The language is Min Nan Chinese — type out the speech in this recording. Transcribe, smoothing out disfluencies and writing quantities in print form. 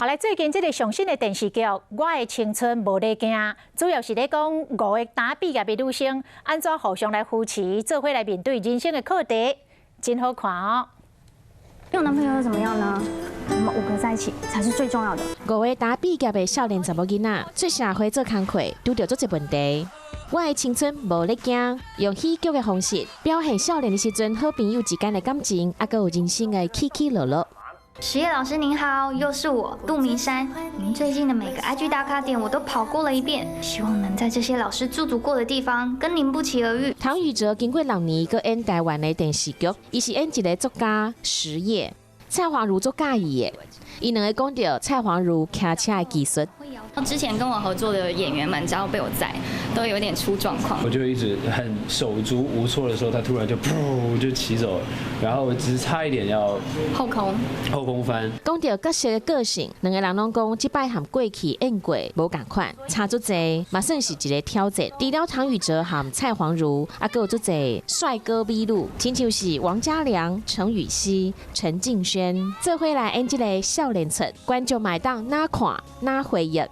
好來，最近這个上新的電視劇《我的青春無咧驚》，主要是咧講五个大畢業的女生按怎互相來扶持，做伙來面對人生的課題，真好看哦。有男朋友又怎麼樣呢？我們五個在一起才是最重要的。五个大畢業的少年查某囡仔出社會做工課，拄著足濟問題。我的青春無咧驚，用喜劇的方式表現少年的時陣，好朋友之間的感情，猶閣有人生的起起落落。實業老師您好，又是我杜明山。您最近的每個 IG 打卡點我都跑過了一遍，希望能在這些老師駐足過的地方跟您不期而遇。唐禹哲經過6年，閣演台灣的電視劇，伊是演一个作家實業，蔡黃汝足佮意的，伊兩个講著蔡黃汝騎車的技術。之前跟我合作的演員們，只要被我載，都有點出狀況。我就一直很手足無措的時候，他突然就噗就騎走了，然後只差一點要後空後空翻。講著角色的個性，兩个人攏講這擺和過去演過無仝款，差足濟，嘛算是一个挑戰。除了唐禹哲和蔡黃汝，猶閣有足濟帥哥美女，親像是王嘉良、陳雨希、陳敬軒，做伙來演這个少年出，觀眾嘛會當哪看哪回憶。